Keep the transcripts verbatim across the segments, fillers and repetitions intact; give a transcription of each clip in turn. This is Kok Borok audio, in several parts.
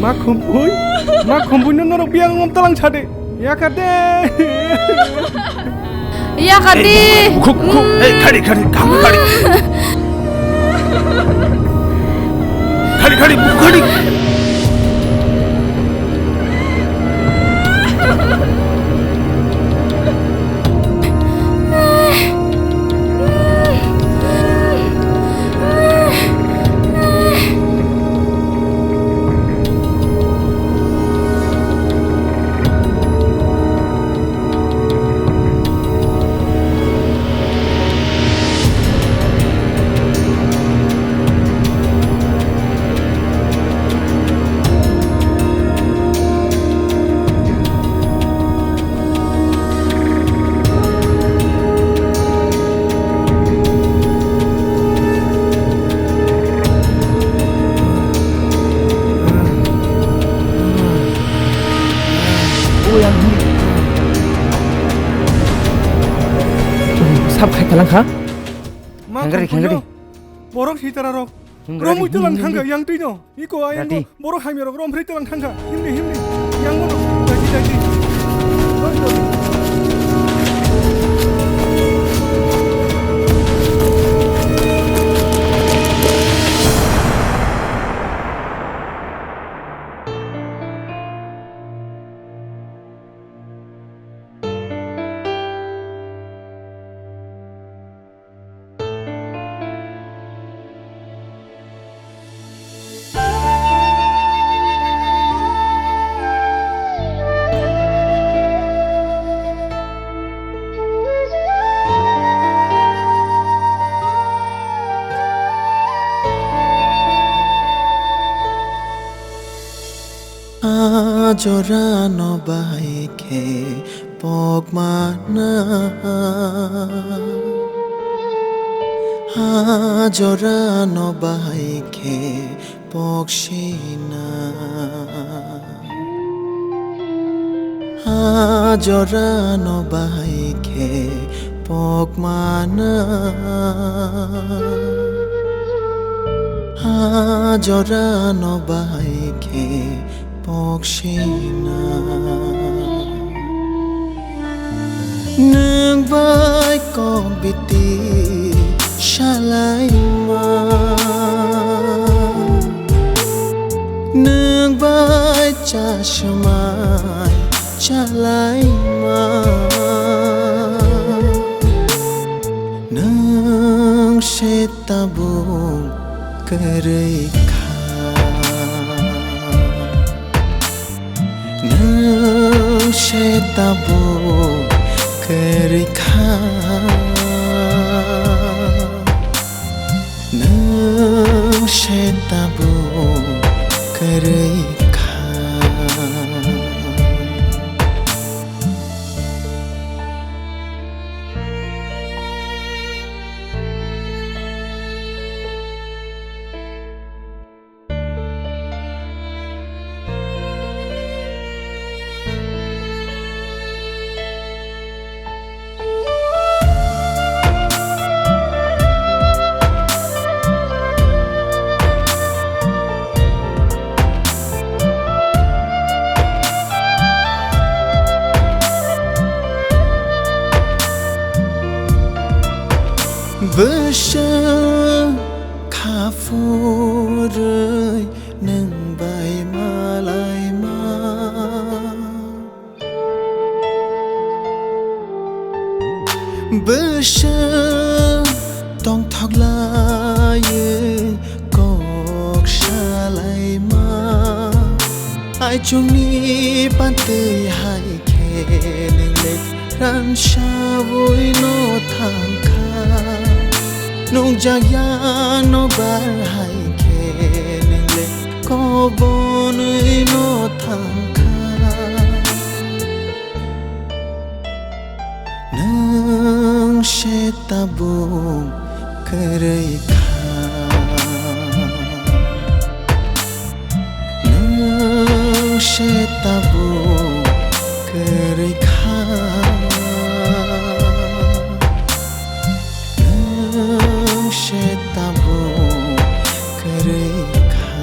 Ma khumpui, ma khumpui no norok biyang ngom talang sade. Yakade. Yakade. Khuk, khuk, hey, khadi, khadi, kham, khadi. Khadi, khadi, khadi. Sap khai kalang kha. Ma khengari, khengari. Borok sitara rok. Khengari, romwi tulang khengari. Thangkha yang twi no. Iko ayang dati. Borok hamya rok romphri tulang thangkha. Himni, himni. Yang bono. Dati, dati. Dati, dati. A jora no bahai khe pokmana, a jora no bahai khe poksina, a jora no bahai khe pokmana, a jora no bahai khe poksina. Nwng bai kok biti salaima, nwng bai chasmai chalaima, nwng se tabuk kwrwi kha. Nwng se tabuk kwrwi kha, nwng se tabuk kwrwi kha. Bwswk kha phurwi nwng bai malaima. Bwswk tongthok laiwi kok salaima. Aichukni pantwi hai khe nwng le ransawi no thangkha. Nukjakya nokbar hai khe nwng le kobonwi no thangkha. Nwng se tabuk kwrwi kha. Nwng se tabuk kwrwi kha. Nwng se tabuk kwrwi kha.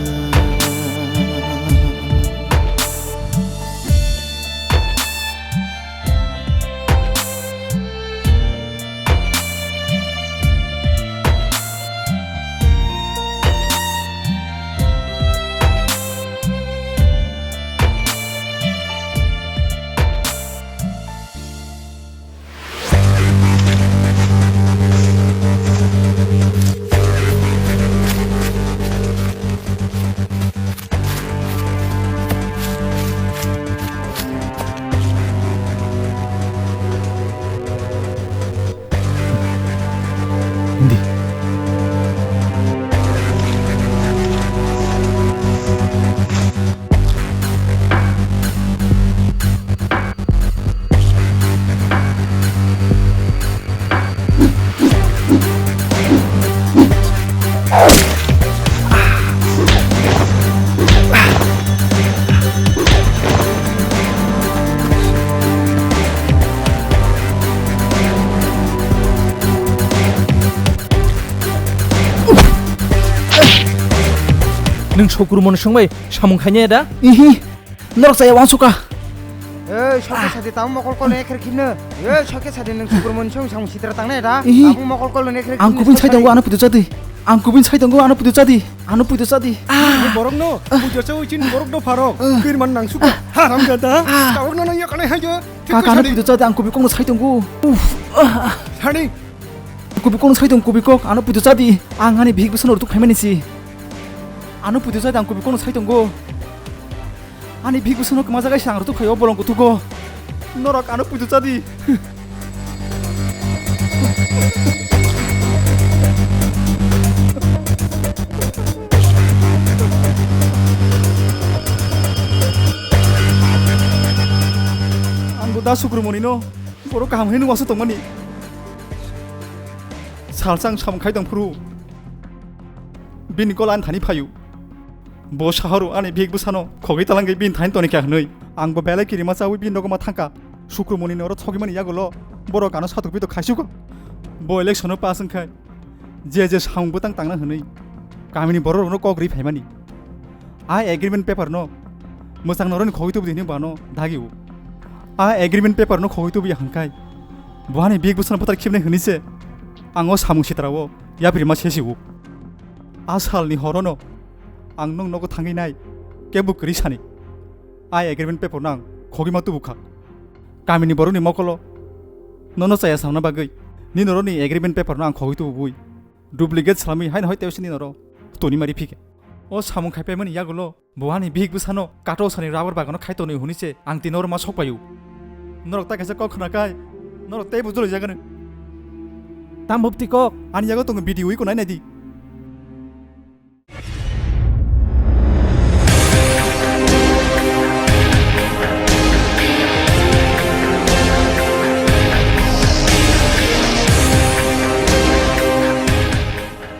Nwng Sukrumoni songbai samung khainai da? Ihi, norok chaya uansukha. Ei, soke sadi tamo mokol kol ekher khibno. Ei, soke sadi nwng Sukrumoni song samung sitra tangnai da? Ihi. Tabuk mokol kol ekher khibno. Ang kubun sai tongo, ano puitu chadi. Ang kubun sai tongo, ano puitu chadi. Ano puitu chadi. Ni borok no, puitu chawi chin borok no pharok. Kirman nang suka. Haram jada. Tabuk no nang yakanai hajo. Kaka, ano puitu chadi, ang kubikok no sai tongo. Uff. Sani. Kubikok no sai tongo, kubikok, ano puitu chadi. Ang ani bihik bwsano rwtuk phaimani si. Ano puitu chadi, ang kubikok no sai tongo. Ani bihik bwsano kwmajagai se ang rwtuk phaio bolong kuthugo. Norok ano puitu chadi. Ang bo da Sukrumoni no borok kaham hwnwi nukmasa tongmani. Salsa ang samung khai tong phuru bini kol ani thani phaio. Bo sahoro ani bihik bwsano khogwi talangwi bini thani tonikha hwnwi. Ang bo belai kirima chawi bini nogo ma thangkha. Sukrumoni ni oro thogimani yagulo borok ano satok pitok khaisukha. Bo election o pass wngkhai je je samung bwtang tangna hwnwi kamini borok rokno kok rwi phaimani. A agreement paper no mwchang noroni khogwi tubu hwnwi bo ano dagi o. A agreement paper no khogwi tubu ya hwnkhai bo ani bihik bwsano bwthar khibnai hwnwi se ang o samung sitra o yapri ma sesi o. A salni horono ang nwng nogo thangwi nai, kebo kwrwi sani. Ai agreement paper no ang khogwi ma tubu kha. Kamini borokni mokolo nono chaya samna bagwi nini norokni agreement paper no ang khogwi tubui duplicate salami haino hai tei nini norok toni mari phikhe. O samung khai paimani yagulo bo ani bihik bwsano kato sani rubber bagano khai tonwi hwnwi se ang tini oro ma sok paio. Norok ta kaisa kok khna kai norok tei bo jolai jagano. Tam bopti kok. Ani yago tongo video iko nai nai di.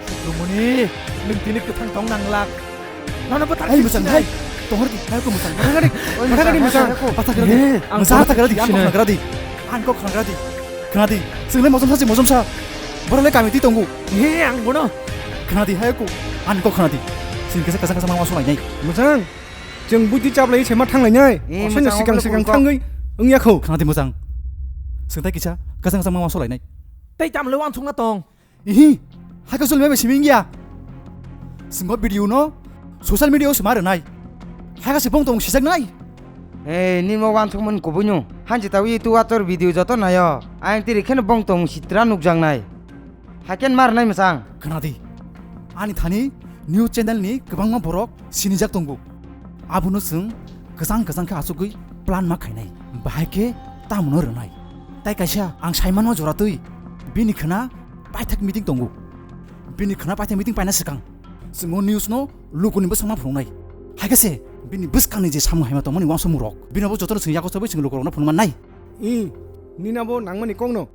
Sukrumoni, nwng tini kwthang tong nanglak. Nono bwthar. Hai, mwchang, hai. Tonghor di, hai, ko mwchang. Mwchang di, mwchang di, mwchang. Bwthar kira di. Ang bwthar kira di, ang kok kira di. Ang kok kira di. Khna di, chwng le mojom sa, chwng mojom sa. Borok le kami twi tongo. He, ang bono. Khna di, hai, ko. Ang kok khna di. Chwng kisa kasa kasa ma uansuk lainai. Mwchang. Chwng buti chaplai se ma thang lainai. Osai no sikang sikang thangwi wng ya kho. Khna di, mwchang. Chwng tai kisa kasa kasa ma uansuk lainai. Tai tam le uansuk na tong. Ihi, hai ka chwlwi bai simi wngya. Chwng bo video no social media o se ma rwnai. Hai ka se bong tong sijaknai. Ei, nini mo uansukmani kubui no. Hansi tao YouTube ator video joto naio. Ayang tiri kheno bong tong sitra nukjaknai. Hai khe ma rwnai mwchang. Khna di. Ani thani news channel ni kwbangma borok sinijak tongo. Abono chwng kwchang kwchang khe achugwi plan ma khainai. Bahai khe tamono rwnai. Tai kaisa ang saimanma jora twi bini khwna paithak meeting tongo. Bini khwna paithak meeting paina swkang chwng o news no lukuni bwsakma phunuknai. Hai khe se bini bwskangni je samung haima tongmani uansukmung rok bini bo jotono chwng yago chabai chwng lukurokno phunukmannai. I, nini abo nangmani kokno.